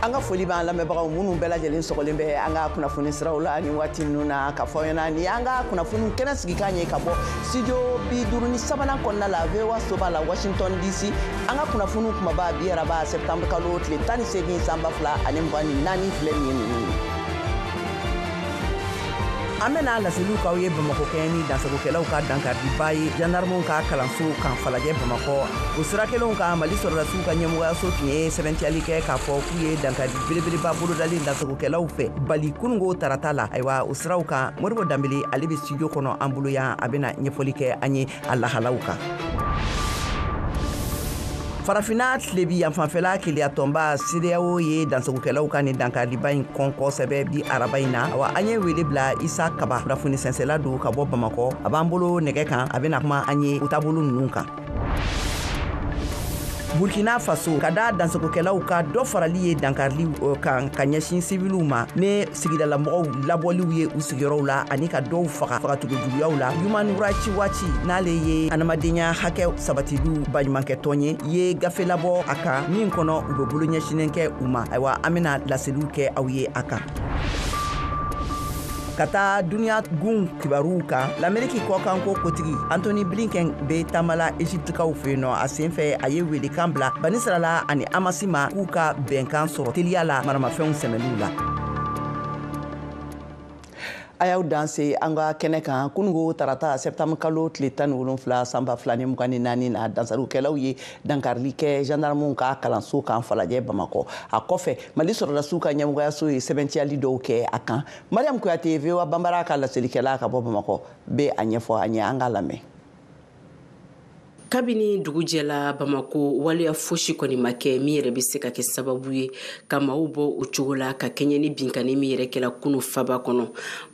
An ka foli b'an lamɛnbagaw minnu bɛɛ lajɛlen sɔgɔlen bɛ an ka kunnafoni siraw la nin waati ninnu na, ka fɔ ɲɛna nin y'an ka kunnafoni kɛnɛ sigikan ye ka bɔ studio 53nan kɔnɔna la, VOA soba la, Washington DC. An ka kunnafoniw kumaba bi araba septembre kalo tile 18 san 2024 filɛ nin ye ninnu ye. An bɛna laseliw k'aw ye Bamakɔ kɛɲɛ ni dansagokɛlaw ka dankariba ye gendarmew ka kalanso kan Falajɛ, Bamakɔ. O sira kelenw kan, Mali sɔrɔdasiw ka ɲɛmɔgɔyaso tun ye sɛbɛntiyali kɛ k'a fɔ k'u ye dankari belebeleba bolodalen dansagokɛlaw fɛ bali kunungo tarata la. Ayiwa, o siraw kan, Modibo Danbele, ale bɛ studio kɔnɔ an bolo yan, a bɛna ɲɛfɔli kɛ an ye a lahalaw kan. Farafinna tilebi yanfanfɛla keleyatɔnba CEDEAO ye dansagokɛlaw ka nin dankariba in kɔn kosɛbɛ bi araba in na. Awa, an ye wele bila Isa Kaba, kunnafoni sɛnsɛla don ka bɔ Bamakɔ, a b'an bolo nɛgɛ kan, a bɛna kuma an ye o taabolo ninnu kan. Burkina Faso, ka da dansagokɛlaw ka dɔ farali ye dankarili kan ka ɲɛsin siviliw ma ni sigidalamɔgɔw labɔliw ye u sigiyɔrɔw la ani ka dɔw faga fagatogo juguyaw la, Human Rights Watch, n'ale ye adamadenya hakɛ sabatiliw baɲumankɛtɔn ye, ye gafe labɔ a kan min kɔnɔ u bɛ bolo ɲɛsinnen kɛ u ma. Ayiwa, an bɛna laseliw kɛ aw ye a kan. Ka taa duniya gun kibaruw kan, Lameriki kɔkanko kotigi Antony Blinken bɛ taamala Egyptekaw fɛ yen nɔ. A sen fɛ, a ye welekan bila Banisirala ani Hamasi ma k'u ka bɛnkan sɔrɔ teliya la maramafɛnw sɛmɛliw la. A y'aw danse an ka kɛnɛ kan. Kunungo tarata septembre kalo tile 17 san 2024 na, dansarukɛlaw ye dankarili kɛ gendarmew ka kalanso kan Falajɛ, Bamakɔ. A kɔfɛ, Mali sɔrɔdasiw ka ɲɛmɔgɔyaso ye sɛbɛntiyali dɔw kɛ a kan. Mariam Kuyate, VOA Banbara ka laselikɛla ka bɔ Bamakɔ, bɛ a ɲɛfɔ an ye, an k'a lamɛn. Kabini dugu jɛla Bamako, waleya fosi kɔni ma kɛ min yɛrɛ bɛ se ka kɛ sababu ye ka maaw bɔ o cogo la ka kɛɲɛ ni binkani min yɛrɛ kɛla kunu faba kɔnɔ.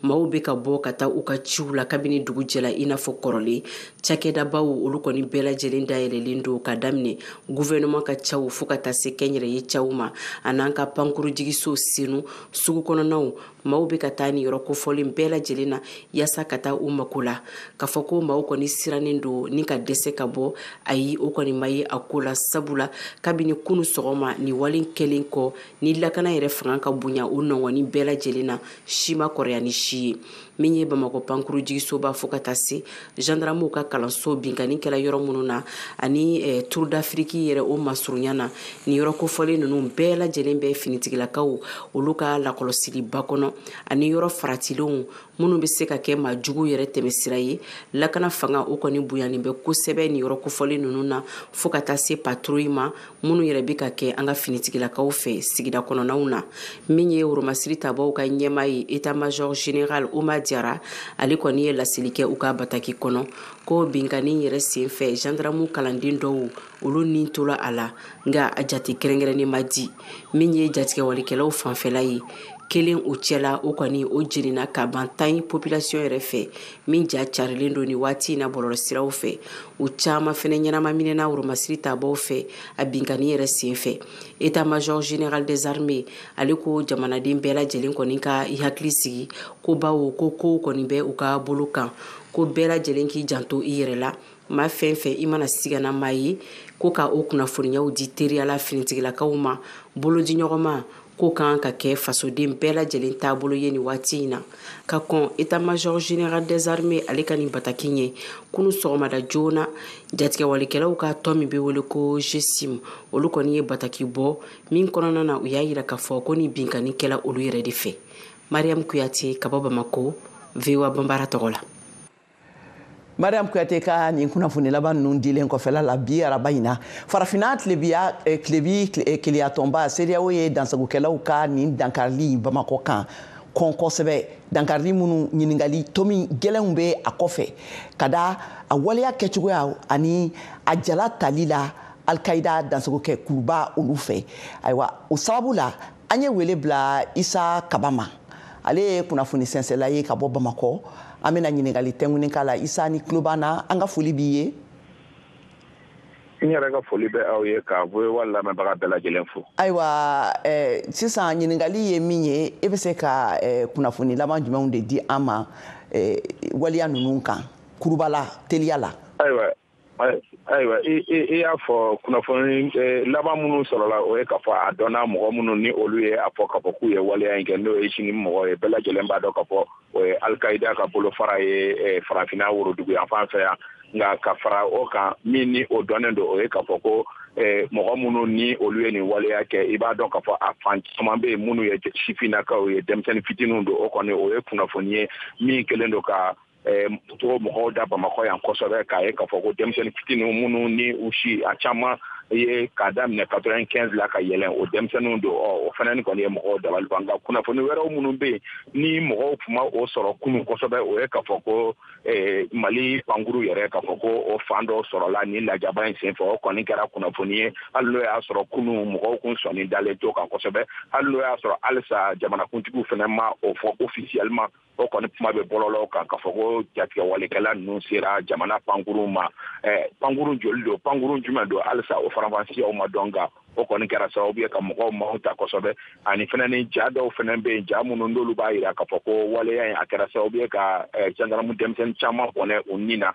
Maaw bɛ ka bɔ ka taa u ka ciw la kabini dugu jɛla i n'a fɔ kɔrɔlen. Cakɛdabaw, olu kɔni bɛɛ lajɛlen dayɛlɛlen don, ka daminɛ gouvernement ka caw fo ka taa se kɛnyɛrɛye caw ma, a n'an ka pankurujigiso Senu sugu kɔnɔnaw. Maaw bɛ ka taa nin yɔrɔ kofɔlen bɛɛ lajɛlen na yaasa ka taa u mako la. K'a fɔ ko maaw kɔni sirannen don ni ka dɛsɛ ka bɔ, ayi, o kɔni ma ye a ko la, sabula kabini kunu sɔgɔma ni wale kɛlen kɔ ni lakana yɛrɛ fanga ka bonya o nɔngɔni bɛɛ lajɛlen na, si ma kɔrɔya ni si ye. Min ye Bamakɔ pankurujigisoba fo ka taa se gendarmew ka kalanso binkani kɛla yɔrɔ minnu na ani Tour d'Afrique yɛrɛ o masurunya na, nin yɔrɔ kofɔlen ninnu bɛɛ lajɛlen bɛ finitigilakaw olu ka lakɔlɔsiliba kɔnɔ, ani yɔrɔ faratilenw minnu bɛ se ka kɛ maa jugu yɛrɛ tɛmɛsira ye. Lakana fanga o kɔni bonyanen bɛ kosɛbɛ nin yɔrɔ kofɔlen ninnu na, fo ka taa se patrouille ma minnu yɛrɛ bɛ ka kɛ an ka finitigilakaw fɛ sigida kɔnɔnaw na. Min ye woromasiri tabaw ka ɲɛmaa ye, état major général Omar Diarra, ale kɔni ye laseli kɛ u ka bataki kɔnɔ ko binkani yɛrɛ sen fɛ, gendarme kalanden dɔw olu ni tora a la, nka a jate kɛrɛnkɛrɛnnen ma di. Min ye jatigɛwalikɛlaw fanfɛla ye, kelen o cɛla, o kɔni o jenina ka ban tan population yɛrɛ fɛ min ja carilen don nin waati in na bɔlɔlɔsiraw fɛ. U caman fɛnɛ ɲɛnama minɛna woromasiri tabaw fɛ a binkani yɛrɛ sen fɛ. État major général des armées, ale ko jamanaden bɛɛ lajɛlen kɔni ka i hakili sigi, ko bawo ko kow kɔni bɛ u ka bolo kan, ko bɛɛ lajɛlen k'i janto i yɛrɛ la. Maa fɛn fɛn i mana sigana maa ye, ko ka o kunnafoniyaw di teriyala finitigilakaw ma. Bolodi ɲɔgɔnma ko kan ka kɛ fasoden bɛɛ lajɛlen taabolo ye nin waati in na. Ka kɔn état major général des armées ale ka nin bataki ɲɛ, kunu sɔgɔmada joona, jatigɛwalikɛlaw ka tɔn min bɛ wele ko GSIM, olu kɔni ye bataki bɔ min kɔnɔna na u y'a yira k'a fɔ ko ni binkani kɛla olu yɛrɛ de fɛ. Mariam Kuyate ka bɔ Bamako, VOA Banbara tɔgɔ la. Mariam Kuyate ka nin kunnafoni laban ninnu dilen kɔfɛla la, bi araba in na, farafinna tilebiya tilebi keleyatɔnba CEDEAO ye dansagokɛlaw ka nin dankarili Bamakɔ kan kɔn kosɛbɛ, dankarili minnu ɲininkali tomi gɛlɛnw bɛ a kɔfɛ, ka da a waleya kɛcogoya ani a jala tali la Alkaïda dansagokɛ kuluba olu fɛ. Ayiwa, o sababu la, an ye wele bila Isa Kaba ma, ale ye kunnafoni sɛnsɛla ye ka bɔ Bamakɔ. An bɛna ɲininkali tɛnkuni k'a la. Isa, ni tulo b'an na, an ka foli b'i ye. N yɛrɛ ka foli bɛ aw ye, ka VOA lamɛnbaga bɛɛ lajɛlen fo. Ayiwa, sisan ɲininkali ye min ye, e bɛ se ka kunnafoni laban jumɛnw de di an ma waleya ninnu kan kurubala teliya la? Ayiwa. Ayiwa, i y'a fɔ, kunnafoni laban minnu sɔrɔla, o ye k'a fɔ a dɔnna mɔgɔ minnu ni olu ye a fɔ k'a fɔ k'u ye waleya in kɛ, n'o ye sini mɔgɔ ye. Bɛɛ lajɛlen b'a dɔn k'a fɔ o ye Alikaida ka bolofara ye Farafinna worodugu yan fan fɛ yan. Nka ka fara o kan, min ni o dɔnnen don, o ye k'a fɔ ko mɔgɔ minnu ni olu ye nin waleya kɛ, i b'a dɔn k'a fɔ a fan caman bɛ yen minnu ye sifinnakaw ye, denmisɛnnin fitininw don. O kɔni, o ye kunnafoni ye min kɛlen don ka to mɔgɔw da Bamakɔ yan kosɛbɛ, k'a ye k'a fɔ ko denmisɛnnin fitininw minnu ni u si a caman ye k'a daminɛ 95 la ka yɛlɛn, o denmisɛnninw don. Ɔ, o fana ni kɔni ye mɔgɔw dabali ban. Nka kunnafoni wɛrɛw minnu bɛ yen ni mɔgɔw tun ma o sɔrɔ kunun kosɛbɛ, o ye k'a fɔ ko Mali pankuru yɛrɛ, k'a fɔ ko o fan dɔw sɔrɔla ni lajaba in senfɛ. O kɔni kɛra kunnafoni ye, hali n'o y'a sɔrɔ kunun mɔgɔw kun sɔnni dalen to kan kosɛbɛ, hali n'o y'a sɔrɔ halisa jamanakuntigiw fana ma o fɔ officiellement. O kɔni kuma bɛ bɔlɔlɔw kan k'a fɔ ko jatigɛwalekɛla ninnu sera jamana pankurun ma. Pankurun joli don, pankurun jumɛn don, halisa o faranfasiyaw ma dɔn. Nka o kɔni kɛra sababu ye ka mɔgɔw maaw ta kosɛbɛ. Ani fɛnɛ ni ja dɔw fɛnɛ bɛ yen, ja minnu n'olu b'a yira k'a fɔ ko waleya in a kɛra sababu ye ka gendarme denmisɛnnin caman bɔnɛ u ni na.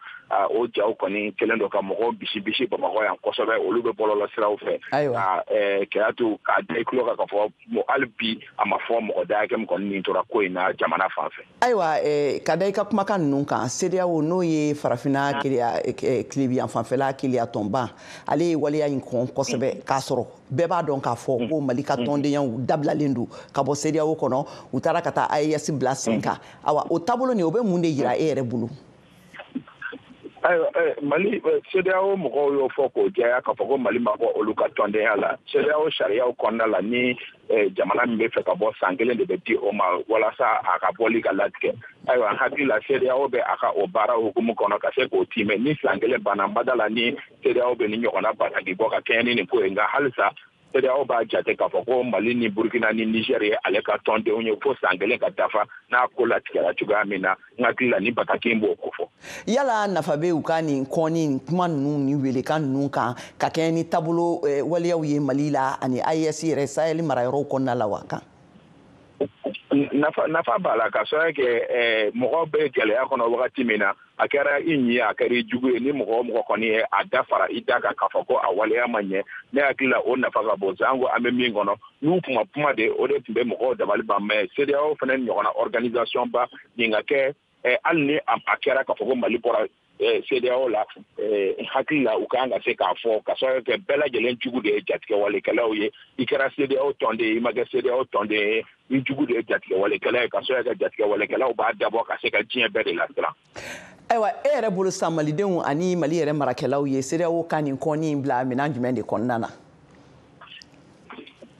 O jaw kɔni kɛlen don ka mɔgɔw bisi bisi Bamakɔ yan kosɛbɛ. Olu bɛ bɔlɔlɔ siraw fɛ ka Kɛyatu k'a da i tulo kan k'a fɔ hali bi a ma fɔ mɔgɔ da hakɛ min kɔni nin tora ko in na jamana fan fɛ. Ayiwa, ka da i ka kumakan ninnu kan, CEDEAO, n'o ye Farafinna tilebi yan fanfɛla keleya tɔnba, ale ye waleya in kɔn kosɛbɛ, k'a sɔrɔ bɛɛ b'a dɔn k'a fɔ ko Mali ka tɔndenyaw dabilalen don ka bɔ CEDEAO kɔnɔ, u taara ka taa AES bila sen kan. Awa, o taabolo nin, o bɛ mun de yira e yɛrɛ bolo? Ayiwa, Mali, CEDEAO mɔgɔw y'o fɔ k'o jɛya k'a fɔ ko Mali ma bɔ olu ka tɔndenya la. CEDEAO sariyaw kɔnɔna la, ni jamana min bɛ fɛ ka bɔ, san kelen de bɛ di o ma walasa a ka bɔli ka latigɛ. Ayiwa, n hakili la, CEDEAO bɛ a ka o baara hukumu kɔnɔ ka se k'o timɛ. Ni san kelen banna, n bada la ni CEDEAO bɛ ni ɲɔgɔnna bataki bɔ ka kɛɲɛ ni nin ko ye. Nka halisa CEDEAO b'a jate k'a fɔ ko Mali ni Burukina ni Niger ye ale ka tɔndenw ye fo san kelen ka dafa, n'a ko latigɛra cogoya min na. N hakili la, ni bataki in b'o kofɔ. Yala nafa bɛ u ka nin kɔni kuma ninnu ni welekan ninnu kan ka kɛɲɛ ni taabolo waleyaw ye Mali la ani AES yɛrɛ Sahel marayɔrɔw kɔnɔna la wa kan? Nafa b'a la, ka sababu kɛ mɔgɔ bɛ gɛlɛya kɔnɔ wagati min na, a kɛra i ɲi ye, a kɛra i jugu ye, ni mɔgɔ o mɔgɔ kɔni ye a da fara i da kan k'a fɔ ko a waleya ma ɲɛ, ne hakili la, o nafa ka bon. Sanko an bɛ min kɔnɔ, n'u kuma kuma de, o de tun bɛ mɔgɔw dabali ban. Mais CEDEAO fana ɲɔgɔnna organisation ba nin ka kɛ, hali ni a kɛra k'a fɔ ko Mali bɔra CEDEAO la, n hakili la, u kan ka se k'a fɔ, ka sababu kɛ bɛɛ lajɛlen jugu de ye jatigɛwalekɛlaw ye. I kɛra CEDEAO tɔnden ye, i ma kɛ CEDEAO tɔnden ye, i jugu de ye jatigɛwalekɛla ye, ka sababu kɛ jatigɛwalekɛlaw b'a dabɔ ka se ka diɲɛ bɛɛ de lasiran. Ayiwa, e yɛrɛ bolo sisan, malidenw ani Mali yɛrɛ marakɛlaw ye CEDEAO ka nin kɔni in bila minɛn jumɛn de kɔnɔna na?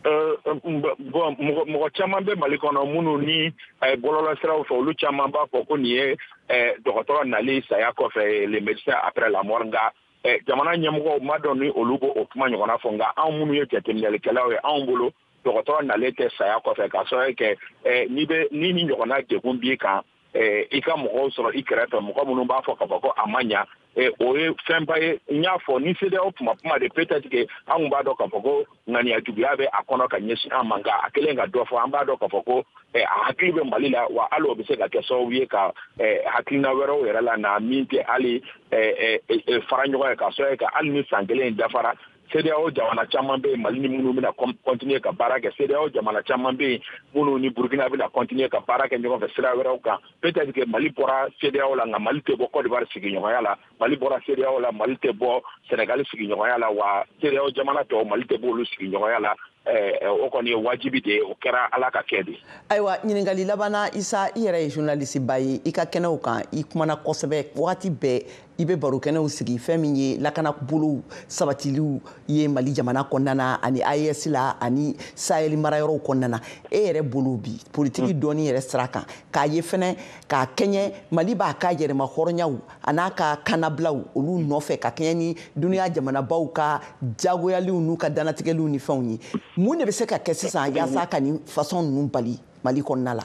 Bon, mɔgɔ caman bɛ Mali kɔnɔ minnu ni bɔlɔlɔsiraw fɛ, olu caman b'a fɔ ko nin ye dɔgɔtɔrɔ nali saya kɔfɛ, le médecin après la mort. Nka jamana ɲɛmɔgɔw ma dɔn ni olu b'o o kuma ɲɔgɔnna fɔ. Nka anw minnu ye jateminɛlikɛlaw ye, anw bolo, dɔgɔtɔrɔ nalen tɛ saya kɔfɛ, ka sababu kɛ n'i bɛ ni ɲɔgɔnna degun b'i kan, i ka mɔgɔw sɔrɔ i kɛrɛfɛ, mɔgɔ minnu b'a fɔ k'a fɔ ko a ma ɲa, o ye fɛnba ye. N y'a fɔ, ni CEDEAO kuma de, peut-être que an kun b'a dɔn k'a fɔ ko ŋaniya juguya bɛ a kɔnɔ ka ɲɛsin an ma. Nka a kɛlen ka dɔ fɔ, an b'a dɔn k'a fɔ ko a hakili bɛ Mali la wa. Hali o bɛ se ka kɛ sababu ye ka hakilina wɛrɛw yɛrɛ la na min tɛ hali fara ɲɔgɔn ye, ka sababu kɛ hali ni san kelen in dafara, CEDEAO jamana caman bɛ yen Mali ni minnu bɛna continuer ka baara kɛ. CEDEAO jamana caman bɛ yen minnu ni Burukina bɛna continuer ka baara kɛ ɲɔgɔn fɛ sira wɛrɛw kan. Peut-être que Mali bɔra CEDEAO la, nka Mali tɛ bɔ Côte d'Ivoire sigiɲɔgɔnya la. Mali bɔra CEDEAO la, Mali tɛ bɔ Sénégal sigiɲɔgɔnya la wa. CEDEAO jamana tɔw, Mali tɛ bɔ olu sigiɲɔgɔnya la. O kɔni ye wajibi de ye, o kɛra Ala ka kɛ de. Ayiwa, ɲininkali labanna, Isa, i yɛrɛ ye journaliste ba ye. I ka kɛnɛw kan, i kumana kosɛbɛ wagati bɛɛ, i bɛ baro kɛnɛw sigi fɛn min ye lakana bolow sabatiliw ye Mali jamana kɔnɔna na ani AES la ani Sahel marayɔrɔw kɔnɔna na. E yɛrɛ bolo bi, politiki dɔɔni yɛrɛ sira kan, k'a ye fɛnɛ k'a kɛɲɛ Mali b'a ka yɛrɛma hɔrɔnyaw a n'a ka kanabilaw olu nɔfɛ, ka kɛɲɛ ni duniya jamanabaw ka jagoyaliw n'u ka danatigɛliw ni fɛnw ye, mun de bɛ se ka kɛ sisan yaasa ka nin façon ninnu bali Mali kɔnɔna la?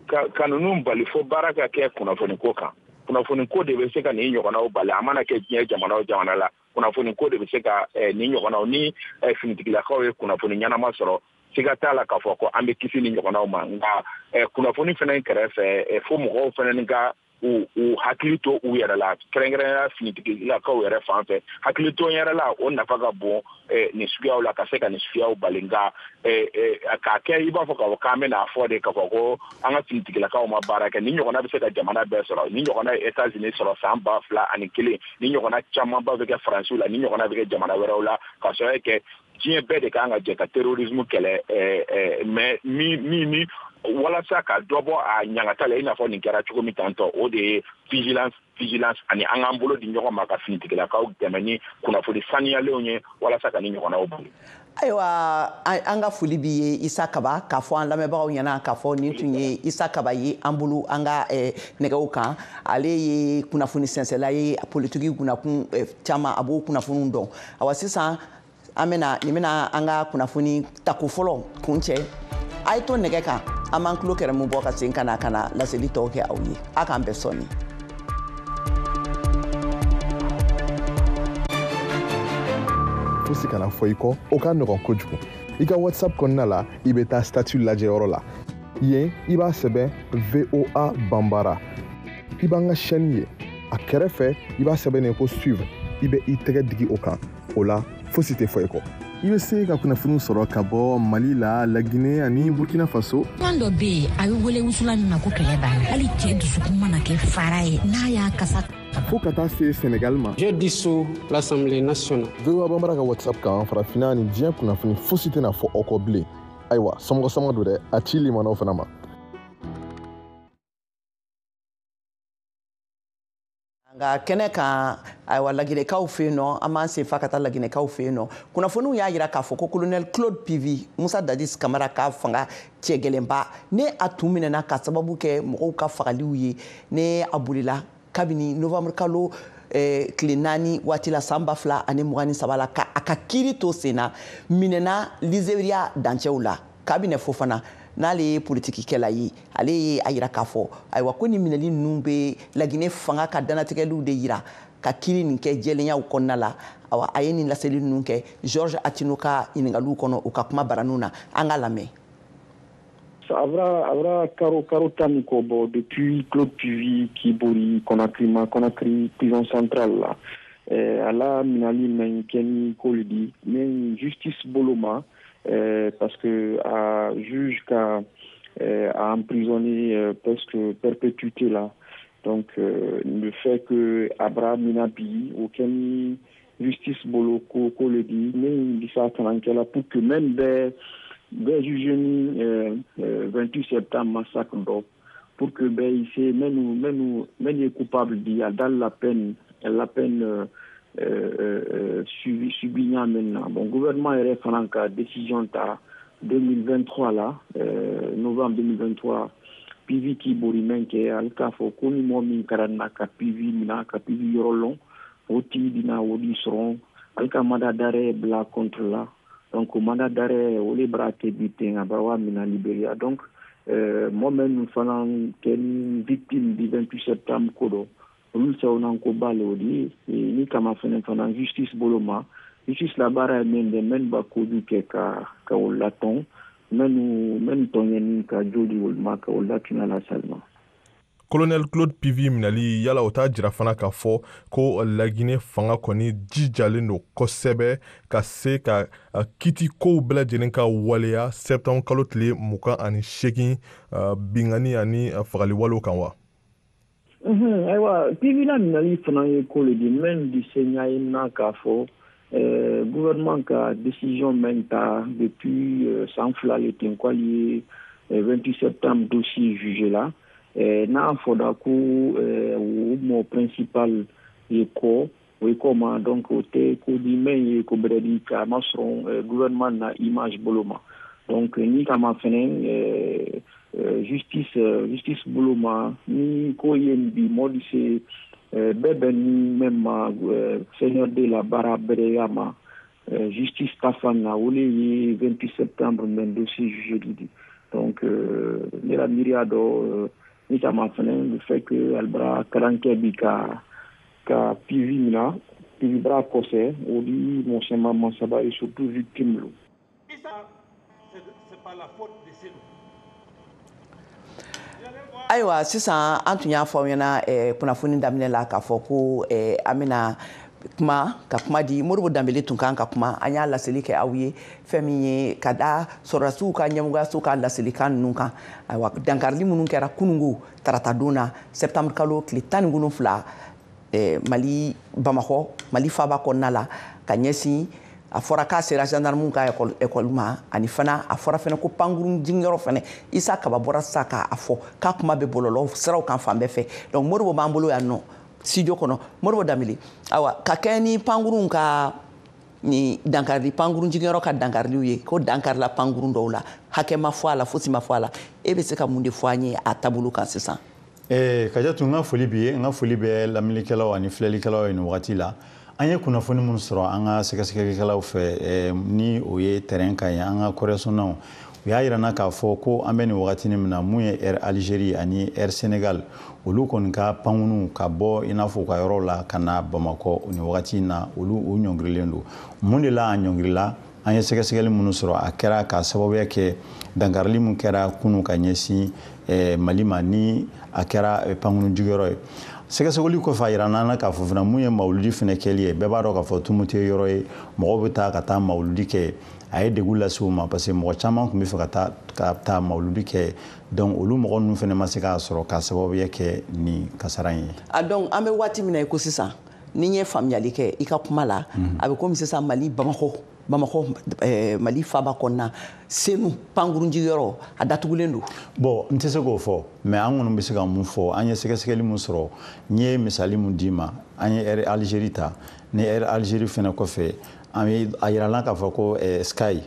Ka ninnu bali, fo baara ka kɛ kunnafoniko kan. Kunnafoni ko de bɛ se ka nin ɲɔgɔnnaw bali. A mana kɛ diɲɛ jamana o jamana la, kunnafoni ko de bɛ se ka nin ɲɔgɔnnaw. Ni finitigilakaw ye kunnafoni ɲɛnama sɔrɔ, siga t'a la k'a fɔ ko an bɛ kisi ni ɲɔgɔnnaw ma. Nka kunnafoni fana kɛrɛfɛ, fo mɔgɔw fana ka U hakili to u yɛrɛ la, kɛrɛnkɛrɛnnenya finitigilakaw yɛrɛ fan fɛ. Hakili to yɛrɛ la, o nafa ka bon nin suguyaw la, ka se ka nin suguyaw bali. Nka k'a kɛ i b'a fɔ k'a fɔ k'an bɛna fɔ de k'a fɔ ko an ka finitigilakaw ma baara kɛ, ni ɲɔgɔnna bɛ se ka jamana bɛɛ sɔrɔ. Ni ɲɔgɔnna ye États-Unis sɔrɔ san 2001, ni ɲɔgɔnna camanba bɛ kɛ Faransiw la, ni ɲɔgɔnna bɛ kɛ jamana wɛrɛw la, ka sɔrɔ kɛ diɲɛ bɛɛ de kan ka jɛ ka terrorisme kɛlɛ. Mais min walasa ka dɔ bɔ a ɲangata la, i n'a fɔ nin kɛra cogo min tantɔ, o de ye vigilance, vigilance, ani an k'an bolo di ɲɔgɔn ma ka finitigilakaw dɛmɛ ni kunnafoni saniyalenw ye, walasa ka ni ɲɔgɔnnaw bali. Ayiwa, an ka foli b'i ye, Isa Kaba. K'a fɔ an lamɛnbagaw ɲɛna k'a fɔ nin tun ye Isa Kaba ye an bolo an ka nɛgɛw kan. Ale ye kunnafoni sɛnsɛla ye, politiki kunnakun caman a b'o kunnafoniw dɔn. Awa, sisan an bɛna nin bɛna an ka kunnafoni tako fɔlɔ kun cɛ. A ye to nɛgɛ kan, an b'an tulo kɛrɛmu bɔ ka segin ka na laseli tɔw kɛ aw ye. A k'an bɛn sɔɔni. Fosi kana fɔ i kɔ, o ka nɔgɔn kojugu. I ka WhatsApp kɔnɔna la, i bɛ taa statut lajɛyɔrɔ la. Yen, i b'a sɛbɛn VOA Banbara, i b'an ka chaîne ye. A kɛrɛfɛ, i b'a sɛbɛn ko suivre. I bɛ i tɛgɛ digi o kan. O la, fosi tɛ fɔ i kɔ. I bɛ se ka kunnafoniw sɔrɔ ka bɔ Mali la, Laginɛ ani Burkina Faso. Kuma dɔ bɛ yen, a bɛ wele wusulan min ma ko kɛlɛ b'a la. Hali cɛ dusukun mana kɛ fara ye, n'a y'a kasa fo ka taa se Senegal ma. Je dissous l'Assemblée nationale. VOA Banbara ka WhatsApp kan, farafinna ni diɲɛ kunnafoni fosi tɛna fɔ aw kɔ bilen. Ayiwa, somɔgɔ sama don dɛ, a ci limanaw fana ma. Nka kɛnɛ kan, ayiwa, laginɛkaw fɛ yen nɔ, an b'an sen fa ka taa laginɛkaw fɛ yen nɔ. Kunnafoniw y'a jira k'a fɔ ko colonel Claude Pivi, Musa Dadis Kamara ka fanga cɛ gɛlɛnba, ne a tun minɛna ka sababu kɛ mɔgɔw ka fagaliw ye, ne a bolila kabini novembre kalo tile 4 waati la san 2023 la, ka a ka kiiri to sen na, minɛna Liberia dancɛw la. Kabinɛ Fofana, n'ale ye politikikɛla ye, ale ye a yira k'a fɔ ayiwa ko nin minɛli ninnu bɛ Laginɛ fanga ka dannatigɛliw de yira ka kiiri nin kɛ jɛlenyaw kɔnɔna la. Awa, a ye nin laseli ninnu kɛ George Atino ka ɲininkaliw kɔnɔ u ka kuma baraniw na. An ka lamɛn. A bra karo 10 ni kɔ bɔ depuis Claude Pivi k'i bori Conakry ma, Conakry prison centrale la. Ala minali mɛn kɛ ni ko le di mais justice bolo ma, parce que a juge ka a emprisonné presque perpétuité là. Donc le fait que a bara mina bi, o kɛ ni justice bolo ko le di mais bisa kalan kɛla pour que même bɛɛ juge ni 28 septembre massacre dɔ, pour que bɛɛ i se mɛnu ye coupable di, a dali la peine subi ɲa min na. Bon, gouvernement yɛrɛ fana ka décision ta 2023 la, novembre 2023, Pivi k'i bori mɛn kɛ, ale k'a fɔ ko ni mɔgɔ min kɛra na ka Pivi mina, ka Pivi yɔrɔ lɔn, o tigi bɛna o di sɔrɔ. Ale ka mandat d'arrêt bila contre la. Donc o mandat d'arrêt, o le bara kɛ bi ten, a bara wa mina Libéria. Donc mɔgɔ minnu fana kɛ ni victime du 28 septembre ko dɔ, olu sɛbɛnna ko ba le o di ni kama fɛnɛ justice bolo ma. Justice la baara ye min dɛ, mɛnu ba kojugu kɛ ka o latɔn, mɛnu tɔɲɛni ka jo di olu ma, ka o latunya la salima. Colonel Claude Pivi minɛli, yala o t'a jira fana k'a fɔ ko Laginɛ fanga kɔni jijalen don kosɛbɛ ka se ka kiti kow bɛɛ lajɛlen ka waleya septembre kalo tile 28 bingani ani fagaliwalew kan wa? Ayiwa, Pivi la minɛli fana ye ko le di mɛn di se ɲa ye na k'a fɔ gouvernement ka décision mɛn ta depuis san 2 le ten, k'ale ye 28 septembre dossier jugé la. N'a fɔra ko o mɔ principal ye kɔ, o ye kɔ ma. Donc o tɛ ko di mɛn ye ko bɛrɛ di k'a ma sɔrɔ gouvernement na image bolo ma. Donc ni kama fɛnɛ justice bolo ma, ni ko ye bi mɔ di se bɛɛ bɛ ni mɛn ma CNRD la baara bɛrɛya ma justice ta fan na, o le ye 28 septembre mɛn dossier jugé di. Donc ne la miiriya dɔ ni kama fɛnɛ, le fait que ali bara kalan kɛ bi ka Pivi mina, Pivi bara kɔsɛ, o di mɔsɛma masaba et surtout victime lo. C'est pas la faute de Cellou. Ayiwa, sisan an tun y'a fɔ aw ɲɛna kunnafoni daminɛ la k'a fɔ ko an bɛna kuma ka kuma di Modibo Danbele tun kan ka kuma. An y'a laseli kɛ aw ye fɛn min ye ka da sɔrɔdasiw ka ɲɛmɔgɔyaso ka laselikan ninnu kan. Ayiwa, dankarili minnu kɛra kunungo taratadon na, septembre kalo tile 17, Mali Bamakɔ, Mali faaba kɔnɔna la, ka ɲɛsin a fɔra k'a sera gendarmew ka école ma, ani fana a fɔra fana ko pankurun jiginyɔrɔ fana. Isa Kaba bɔra sisan k'a fɔ k'a kuma bɛ bɔlɔlɔ siraw kan fan bɛɛ fɛ. Donc Modibo b'an bolo yan nɔ studio kɔnɔ. Modibo Danbele, ayiwa, ka kɛ ni pankurun ka ni dankarili, pankurun jiginyɔrɔ ka dankariliw ye, ko dankarila pankurun dɔw la, hakɛ ma fɔ a la, fosi ma fɔ a la, e bɛ se ka mun de fɔ an ye a taabolo kan sisan? Kajatu, n ka foli b'i ye, n ka foli bɛ lamɛnnikɛlaw ani filɛlikɛlaw ye nin wagati la. An ye kunnafoni minnu sɔrɔ an ka sɛgɛsɛgɛlikɛlaw fɛ, ni o ye terrain kan ye, an ka correspondant, u y'a yira n na k'a fɔ ko an bɛ nin wagatinin min na, mun ye Air Algérie ani Air Sénégal, olu kɔni ka pankurunw ka bɔ i n'a fɔ u ka yɔrɔ la ka na Bamakɔ nin wagati in na, olu u ɲɔngirilen don. Mun de la a ɲɔngirila? An ye sɛgɛsɛgɛli minnu sɔrɔ, a kɛra k'a sababuya kɛ dankarili min kɛra kunun ka ɲɛsin Mali ma, ni a kɛra pankurun jigiyɔrɔ ye. Sɛgɛsɛgɛli kɔfɛ, a yira n'an na k'a fɔ fana mun ye mawuludi fana kɛli ye. Bɛɛ b'a dɔn k'a fɔ Tumutu ye yɔrɔ ye, mɔgɔw bɛ taa ka taa mawuludi kɛ. A ye degun lase u ma parce que mɔgɔ caman tun bɛ fɛ ka taa mawuludi kɛ. Donc olu mɔgɔ ninnu fana ma se k'a sɔrɔ k'a sababuya kɛ nin kasara in ye. A donc an bɛ waati min na i ko sisan, ni n ye faamuyali kɛ i ka kuma la, a bɛ komi sisan Mali Bamakɔ, Mali faaba kɔnɔna, Senu pankurun jigiyɔrɔ a datugulen don. Bon, n tɛ se k'o fɔ, mais an kɔni bɛ se ka mun fɔ? An ye sɛgɛsɛgɛli mun sɔrɔ, n ye misali mun d'i ma, an ye Air Algérie ta. Ni Air Algérie fana kɔfɛ, an ye a yirala k'a fɔ ko Sky,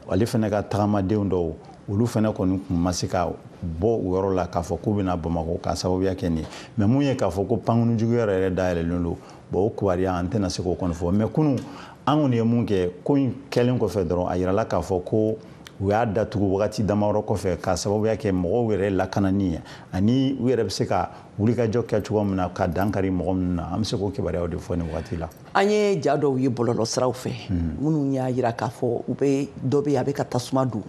ale fana ka tagamadenw dɔw, olu fana kɔni tun ma se ka bɔ o yɔrɔ la k'a fɔ k'u bɛna Bamakɔ k'a sababuya kɛ nin ye. Mais mun ye k'a fɔ ko pankurun jigiyɔrɔ yɛrɛ dayɛlɛlen don, bon, o kibaruya an tɛna se k'o kɔni fɔ. Mais kunun an kɔni ye mun kɛ, ko in kɛlen kɔfɛ dɔrɔn, a yirala k'a fɔ ko u y'a datugu wagati damadɔ kɔfɛ k'a sababuya kɛ mɔgɔw yɛrɛ lakanani ye, ani u yɛrɛ bɛ se ka wulikajɔ kɛ cogo min na ka dankari mɔgɔ minnu na. An bɛ se k'o kibaruyaw de fɔ nin wagati la. An ye ja dɔw ye bɔlɔlɔ siraw fɛ minnu y'a yira k'a fɔ u bɛ dɔ bɛ yen, a bɛ ka tasuma don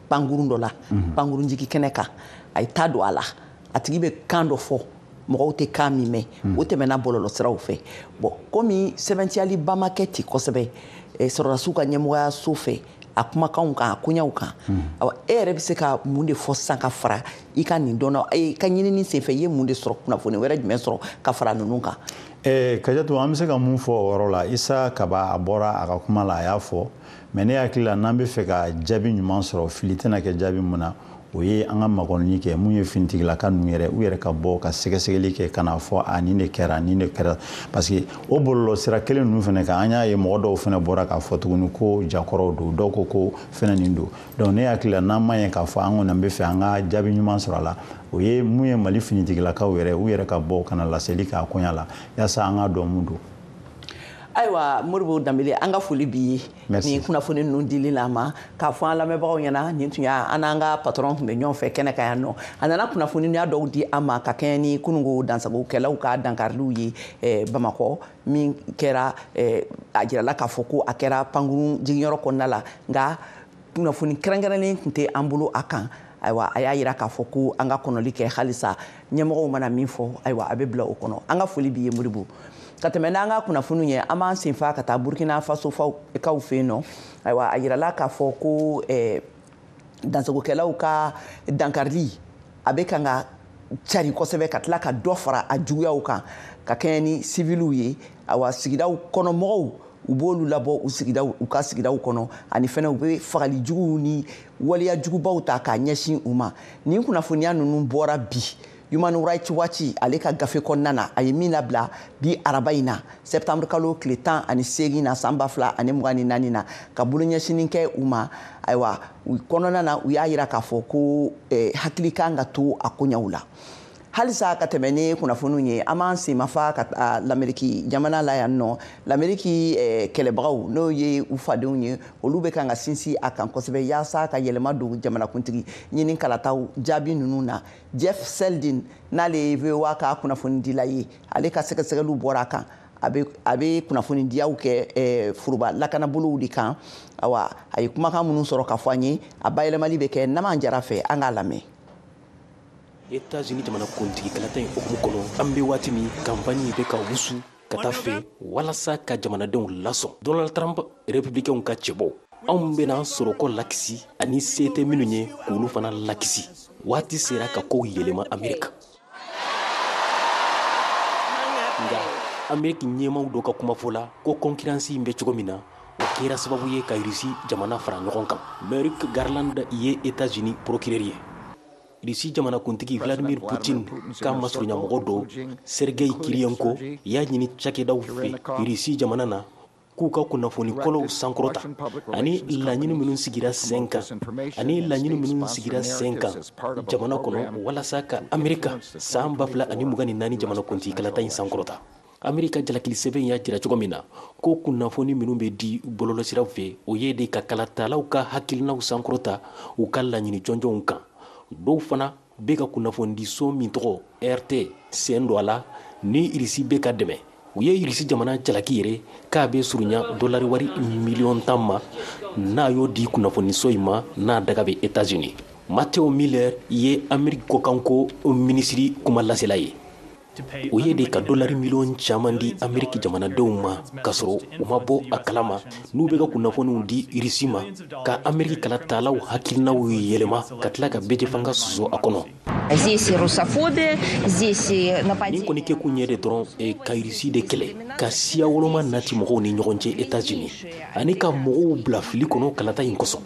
pankurun dɔ la, pankurun jigi kɛnɛ kan, a ye taa don a la, a tigi bɛ kan dɔ fɔ, mɔgɔw tɛ kan min mɛn. O tɛmɛna bɔlɔlɔ siraw fɛ. Bon, komi sɛbɛntiyaliba ma kɛ ten kosɛbɛ sɔrɔdasiw ka ɲɛmɔgɔyaso fɛ a kumakanw kan, a koɲɛw kan, awa, e yɛrɛ bɛ se ka mun de fɔ sisan ka fara i ka nin dɔn, i ka ɲinini senfɛ, i ye mun de sɔrɔ, kunnafoni wɛrɛ jumɛn sɔrɔ ka fara ninnu kan? Kajatu, an bɛ se ka mun fɔ o yɔrɔ la? Isa Kaba, a bɔra a ka kuma la, a y'a fɔ, mais ne hakili la, n'an bɛ fɛ ka jaabi ɲuman sɔrɔ, fili tɛna kɛ jaabi mun na, o ye an ka makɔnɔni kɛ mun ye finitigilaka ninnu yɛrɛ, u yɛrɛ ka bɔ ka sɛgɛsɛgɛli kɛ ka n'a fɔ a nin de kɛra, nin de kɛra. Parce que o bɔlɔlɔ sira kelen ninnu fana kan, an y'a ye mɔgɔ dɔw fana bɔra k'a fɔ tuguni ko jakɔrɔw don, dɔw ko fɛnɛ nin don. Donc ne hakili la, n'an ma ɲɛ k'a fɔ an kɔni bɛ fɛ an ka jaabi ɲuman sɔrɔ a la, o ye mun ye Mali finitigilakaw yɛrɛ, u yɛrɛ ka bɔ ka na laseli k'a koɲa la yaasa an k'a dɔn mun don. Ayiwa, Modibo Danbele, an ka foli b'i ye nin kunnafoni ninnu dili la ma k'a fɔ an lamɛnbagaw ɲɛna. Nin tun y'a an n'an ka patron tun bɛ ɲɔgɔn fɛ kɛnɛ kan yan nɔ. A nana kunnafoniya dɔw di an ma ka kɛɲɛ ni kununko dansagokɛlaw ka dankariliw ye Bamakɔ min kɛra. A jirala k'a fɔ ko a kɛra pankurun jiginyɔrɔ kɔnɔna la, nka kunnafoni kɛrɛnkɛrɛnnen tun tɛ an bolo a kan. Ayiwa, a y'a yira k'a fɔ ko an ka kɔnɔli kɛ halisa, ɲɛmɔgɔw mana min fɔ, ayiwa, a bɛ bila o kɔnɔ. An ka foli b'i ye, Modibo. Ka tɛmɛ n'an ka kunnafoniw ye, an b'an senfa ka taa Burkina Faso kaw fɛ yen nɔ. Ayiwa, a yirala k'a fɔ ko dansagokɛlaw ka dankarili a bɛ kan ka cari kosɛbɛ, ka tila ka dɔ fara a juguyaw kan ka kɛɲɛ ni siviliw ye. Ayiwa, sigidaw kɔnɔmɔgɔw, u b'olu labɔ u sigidaw, u ka sigidaw kɔnɔ, ani fɛnɛ u bɛ fagali juguw ni waleya jugubaw ta k'a ɲɛsin u ma. Nin kunnafoniya ninnu bɔra bi Human Rights Watch ale ka gafe kɔnɔna na, a ye min labila bi araba in na, septembre kalo tile 18 na, san 2024 na, ka bolo ɲɛsinni kɛ u ma. Ayiwa, u kɔnɔna na, u y'a yira k'a fɔ ko hakili kan ka to a koɲɛw la halisa. Ka tɛmɛ ni kunnafoniw ye, an b'an senmafa ka taa Lameriki jamana la yan nɔ. Lameriki kɛlɛbagaw, n'o ye u fadenw ye, olu bɛ kan ka sinsin a kan kosɛbɛ yaasa ka yɛlɛma don jamanakuntigi ɲini kalataw jaabi ninnu na. Jeff Seldin, n'ale ye VOA ka kunnafonidila ye, ale ka sɛgɛsɛgɛliw bɔra a kan. A bɛ kunnafonidiyaw kɛ foroba lakanabolow de kan. Awa, a ye kumakan minnu sɔrɔ ka fɔ an ye, a bayɛlɛmali bɛ kɛ Naman Jara fɛ, an k'a lamɛn. États-Unis jamana kuntigi kalata in hukumu kɔnɔ, an bɛ waati min, campagne bɛ ka wusu ka taa fɛ walasa ka jamanadenw lasɔn. Donald Trump, républicainw ka cɛbɔ, anw bɛna sɔrɔko lakisi ani se tɛ minnu ye k'olu fana lakisi. Waati sera ka kow yɛlɛma Amerika. Nka Ameriki ɲɛmaw dɔ ka kumafɔ la ko concurrence in bɛ cogo min na, o kɛra sababu ye ka Russie jamana fara ɲɔgɔn kan. Merrick Garland ye États-Unis procureur ye. Russie jamanakuntigi Vladimir Putin ka masurunyamɔgɔ dɔ Sergei Kiriyenko y'a ɲini cakɛdaw fɛ Russie jamana na k'u ka kunnafoni kɔlɔw sankɔrɔta ani laɲini minnu sigira sen kan jamana kɔnɔ walasa ka Amerika san 2024 jamanakuntigi kalata in sankɔrɔta. Amerika jalakili sɛbɛn y'a jira cogo min na ko kunnafoni minnu bɛ di bɔlɔlɔsiraw fɛ, o ye de ka kalatalaw ka hakilinaw sankɔrɔta u ka laɲini jɔnjɔnw kan. Dɔw fana bɛ ka kunnafonidiso min tɔgɔ RT sen don a la ni Irisi bɛ ka dɛmɛ. U ye Irisi jamana jalaki yɛrɛ k'a bɛ surunya dolari wari miliyɔn 10 ma n'a y'o di kunnafoniso in ma n'a daga bɛ États-Unis. Matthew Miller ye Ameriki kɔkanko minisiri kumalasela ye. O ye de ka dolari miliyɔn caman di Ameriki jamanadenw ma k'a sɔrɔ u ma bɔ a kalama n'u bɛ ka kunnafoniw di Irisi ma ka Ameriki kalatalaw hakilinaw yɛlɛma ka tila ka bɛjɛfanga sɔsɔ a kɔnɔ. Nin kɔni kɛkun ye de dɔrɔn ka Irisi de kɛlɛ, ka siya woloma nati mɔgɔw ni ɲɔgɔn cɛ États-Unis ani ka mɔgɔw bila fili kɔnɔ kalata in kosɔn.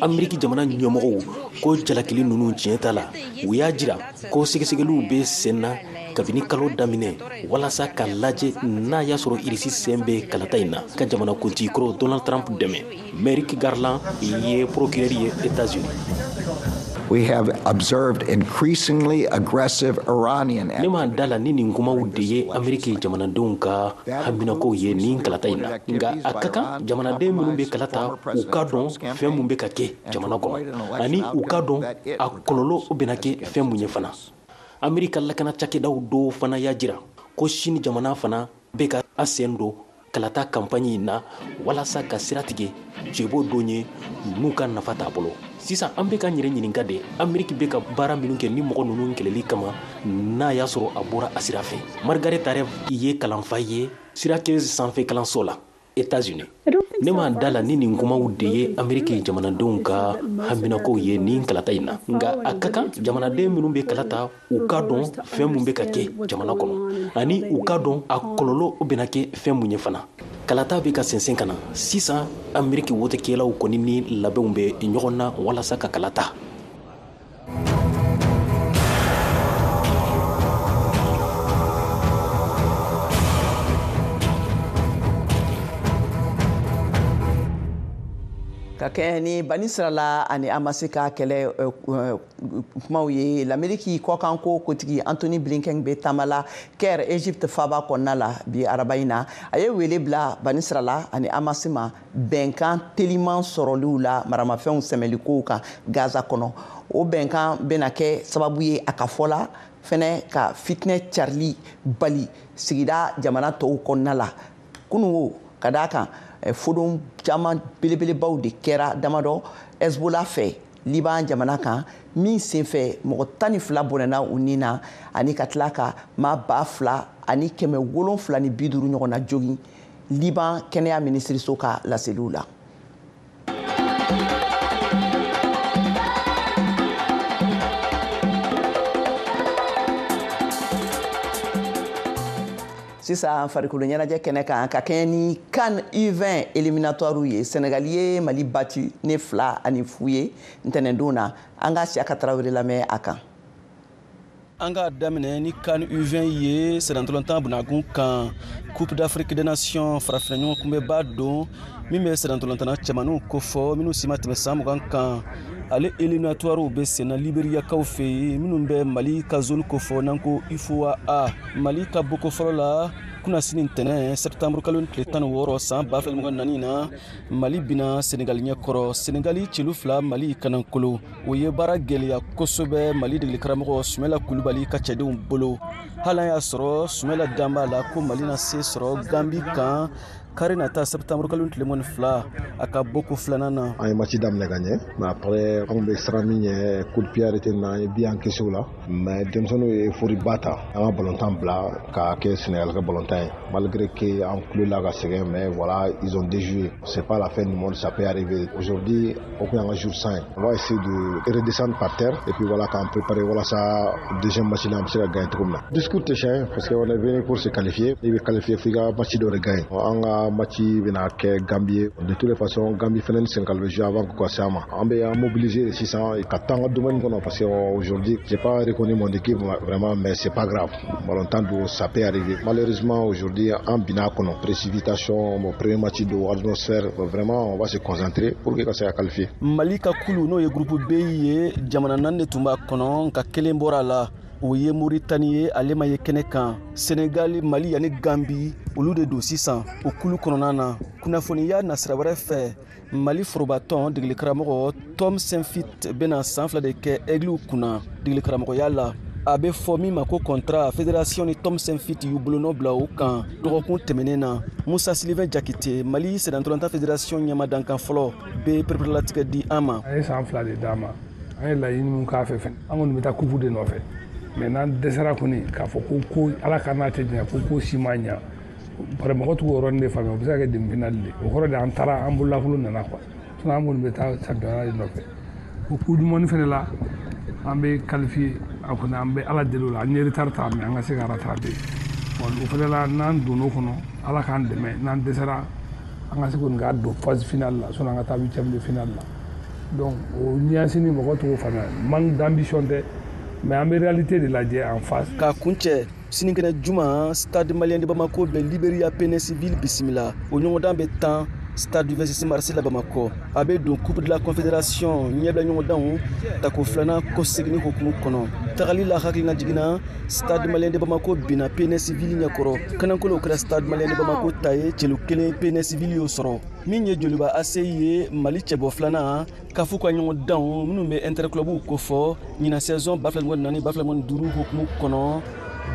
Ameriki jamana ɲɛmɔgɔw ko jalakili ninnu tiɲɛ t'a la. U y'a jira ko sɛgɛsɛgɛliw bɛ sen na kabini kalo daminɛ walasa ka lajɛ n'a y'a sɔrɔ Irisi sen bɛ kalata in na ka jamanakuntigi kɔrɔ Donald Trump dɛmɛ. Merrick Garland ye procureur ye États-Unis. We have observed increasingly aggressive Iranian. Ne m'a da la ni nin kumaw de ye Ameriki jamanadenw ka haminakow ye nin kalata in na. Nka a ka kan jamanaden minnu bɛ kalata, u ka dɔn fɛn mun bɛ ka kɛ jamana kɔnɔ ani u ka dɔn a kɔlɔlɔ bɛna kɛ fɛn mun ye fana. Amerika lakana cakɛdaw dɔw fana y'a jira ko Sini jamana fana bɛ ka a sen don kalata campagne in na walasa ka sira tigɛ cɛbɔ dɔ ye n'u ka nafa t'a bolo. Sisan an bɛ ka yɛrɛ ɲininka de, Ameriki bɛ ka baara minnu kɛ ni mɔgɔ ninnu kɛlɛli kama n'a y'a sɔrɔ a bɔra a sira fɛ. Margaret Aref ye kalanfa ye Syracuse sanfɛ kalanso la États-Unis. Ne m'a da la ni nin kumaw de ye Ameriki jamanadenw ka haminakow ye nin kalata in na. Nka a ka kan jamanaden minnu bɛ kalata, u ka dɔn fɛn mun bɛ ka kɛ jamana kɔnɔ ani u ka dɔn a kɔlɔlɔ bɛna kɛ fɛn mun ye fana. Kalata bɛ ka sɛnsɛn ka na sisan. Ameriki wotekɛlaw kɔni ni labɛnw bɛ ɲɔgɔn na walasa ka kalata. Ka kɛ ni Banisirala ani Amase ka kɛlɛ kumaw ye, l'Ameriki kɔkanko kotigi Anthony Blinken bɛ taama la Caire, Egypte faaba kɔnɔna la bi araba in na. A ye wele bila Banisirala ani Amase ma bɛnkan teliman sɔrɔliw la maramafɛnw sɛmɛlikow kan Gaza kɔnɔ. O bɛnkan bɛna kɛ sababu ye a ka fɔ la fɛnɛ ka fitinɛ carili bali sigida jamana tɔw kɔnɔna la. Kunun o ka d'a kan fodon caman belebelebaw de kɛra damadɔ Hezbollah fɛ Liban jamana kan min senfɛ mɔgɔ 12 bɔnɛna u ni na ani ka tila ka maa 2750 ɲɔgɔn na jogin Liban kɛnɛya minisiriso ka laseliw la. Sisan farikolo ɲɛnajɛ kɛnɛ kan, ka kɛɲɛ ni CAN U20 éliminatoire ye, Senegal ye Mali battu ne 2-0 ye ntɛnɛndon na. An ka Siyaka Tarawele lamɛn a kan. An k'a daminɛ ni CAN U20 ye sennantolatan bunakun kan. Coupe d'Afrique des Nations farafinna ɲɔgɔn kunbɛba don min bɛ sennantolatanna cɛmaninw kofɔ minnu si ma tɛmɛ san 20 kan. Ale éliminatoire bɛ senna Liberiyakaw fɛ yen minnu bɛ Mali ka zone kofɔ n'an ko UFOA A. Mali ka boko fɔlɔ la kunasini ntɛnɛn septembre kalo tile 16 san 2024 na, Mali bina Senegal ɲɛkɔrɔ. Senegali celu 2 Mali kanankolo. O ye baara gɛlɛya kosɛbɛ Mali degeli karamɔgɔ Sumala Kulubali ka cɛdenw bolo. Hali an y'a sɔrɔ Sumala dan b'a la ko Mali na se sɔrɔ Gambi kan kari nata septembre kalo tile 22 a ka bɔko filanan na. An ye match daminɛ ka ɲɛ, mais après an kun bɛ siran min ɲɛ, coup de pied arrêté na, an ye but encaissé o la, mais denmisɛnninw ye effort ba ta. An ka ballontan bila k'a kɛ Sénégal ka ballontan ye, malgré que an kulela ka sɛgɛn, mais voilà, ils ont déjoué. C'est pas la fin du monde, ça peut arriver. Aujourd'hui, o kun y'an ka jour sans ye. On va essayer de redescendre par terre et puis voilà, k'an préparer walasa deuxième match la an bɛ se ka gagner cogo min na. Discours tɛ changer parce que on est venu pour se qualifier. I bɛ qualifier f'i ka match dɔ de gagner. An ka match bɛna kɛ Gambie. De toutes les façons, Gambie fɛnɛ ni Sénégal bɛ jouer avant k'u ka se an ma. An bɛ an mobiliser sisan ka taa an ka domaine kɔnɔ parce que aujourd'hui, j'ai pas reconnu mon équipe vraiment, mais c'est pas grave. Ballontan don, ça peut arriver. Malheureusement, aujourd'hui, an binna a kɔnɔ. Précipitation, mon premier match de atmosphère, vraiment, on va se concentrer pour que ka se ka qualifier. Mali ka kulu n'o ye groupe B ye, jamana 4 de tun b'a kɔnɔ, nka kelen bɔra a la. O ye Moritani ye, ale ma ye kɛnɛ kan. Senegali, Mali ani Gambi, olu de don sisan o kulu kɔnɔna na. Kunnafoniya nasira wɛrɛ fɛ, Mali forobatɔn degelikaramɔgɔ Tom Saintfiet bɛna san 2 de kɛ Aigles kunna degelikaramɔgɔya la. A bɛ fɔ min ma ko contrat, fédération ni Tom Saintfiet y'u bolonɔ bila o kan dɔgɔkun tɛmɛnen na. Musa Sylvain Jakite, Mali sennantolatan fédération ɲɛmadankan fɔlɔ, bɛ pereperelatigɛ di an ma. A ye san 2 de d'an ma. An ye laɲini min k'a fɛ fɛnɛ, an kɔni bɛ taa coupe de nɔfɛ. Mais n'an dɛsɛra kɔni k'a fɔ ko ala ka n'a tɛ diɲɛ ko si ma ɲa, bari mɔgɔ t'u yɔrɔnin de faamuya, o bɛ se ka kɛ demi-finale de. O kɔrɔ de an taara an bololakolon nana quoi. Sinon an kɔni bɛ taa championnat de nɔfɛ. O coupe du monde fɛnɛ la, an bɛ qualifier, a kɔni an bɛ ala deli o la, an ye retard ta mais an ka se ka rattraper. Bon, o fɛnɛ la n'an donn'o kɔnɔ, ala k'an dɛmɛ, n'an dɛsɛra an ka se kɔni k'a don phase finale la, sinon an ka taa huitième de finale la. Donc o nuance ni mɔgɔ t'o faamuya, manque d'ambition tɛ, mais an bɛ réalité de lajɛ en face. K'a kuncɛ sinikɛnɛ juma, Stade Malien de Bamako bɛ Liberia Péninsule bisimila. O ɲɔgɔndan bɛ tan Stade du 26 mars la Bamakɔ. A bɛ don Coupe de la Confédération ɲɛbila ɲɔgɔndanw tako filanan kɔseginni hukumu kɔnɔ. Tagali la hakilina jiginna, Stade Malien de Bamako binna Péninsule ɲɛkɔrɔ. Kanankolo kɛra Stade Malien de Bamako ta ye, celu 1 Péninsule y'o sɔrɔ. Min ye Joliba ACI ye, Mali cɛbɔ filanan, kafu ka ɲɔgɔndanw minnu bɛ interclubw kofɔ ɲinan saison 2024 2025 hukumu kɔnɔ.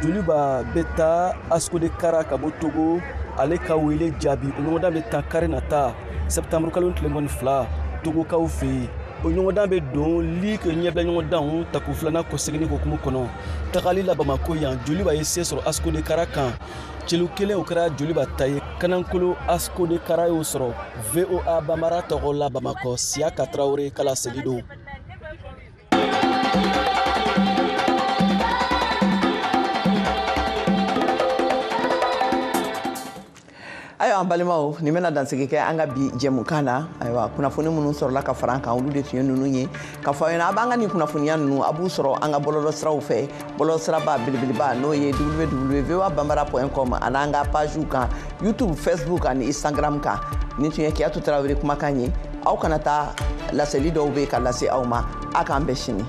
Joliba bɛ taa Asco de Kara ka bɔ Togo, ale ka wele jaabi. O ɲɔgɔndan bɛ taa kari nata septembre kalo tile 22 Togokaw fɛ yen. O ɲɔgɔndan bɛ don ligue ɲɛbila ɲɔgɔndanw tako filanan kɔseginni hukumu kɔnɔ. Tagali la Bamako yan, Joliba ye se sɔrɔ Asco de Kara kan. Celu 1 o kɛra Joliba ta ye, Kanankolo Asco de Kara y'o sɔrɔ. VOA Bambara tɔgɔ la Bamakɔ, Siyaka Tarawele kala seli don. Ayiwa an balimaw, nin bɛna dansigi kɛ an ka bi jɛmukan na. Ayiwa, kunnafoni minnu sɔrɔla ka fara an kan, olu de tun ye ninnu ye. Ka fɔ aw ɲɛna, a b'an ka nin kunnafoniya ninnu, a b'u sɔrɔ an ka bɔlɔlɔsiraw fɛ. Bɔlɔlɔsiraba belebeleba n'o ye www.voabambara.com ani an ka pagew kan, YouTube, Facebook ani Instagram kan. Nin tun ye Kiyatu Tarawele kumakan ye. Aw kana taa, laseli dɔw bɛ ka lase aw ma. A k'an bɛn sini.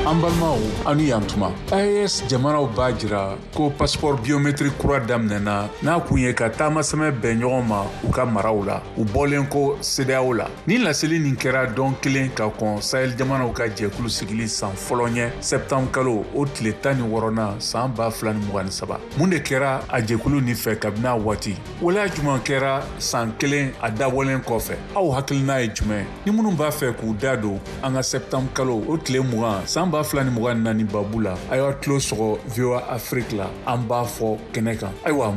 An balimaw, aw ni yantuma. AES jamanaw b'a jira ko passeport biométrique kura daminɛna n'a kun ye ka taama sɛmɛ bɛn ɲɔgɔn ma u ka maraw la, u bɔlen ko CEDEAO la. Ni laseli nin kɛra dɔn kelen ka kɔn Sahel jamanaw ka jɛkulu sigili san fɔlɔ ɲɛ septembre kalo o tile 16nan san 2023. Mun de kɛra a jɛkulu nin fɛ kabini a waati? Waleya jumɛn kɛra san kelen a dabɔlen kɔfɛ? Aw hakilina ye jumɛn? Ni minnu b'a fɛ k'u da don an ka septembre kalo o tile 20 san 2024 babu la, a y'a tulo sɔgɔ VOA Afrique la, an b'a fɔ kɛnɛ kan. Ayiwa.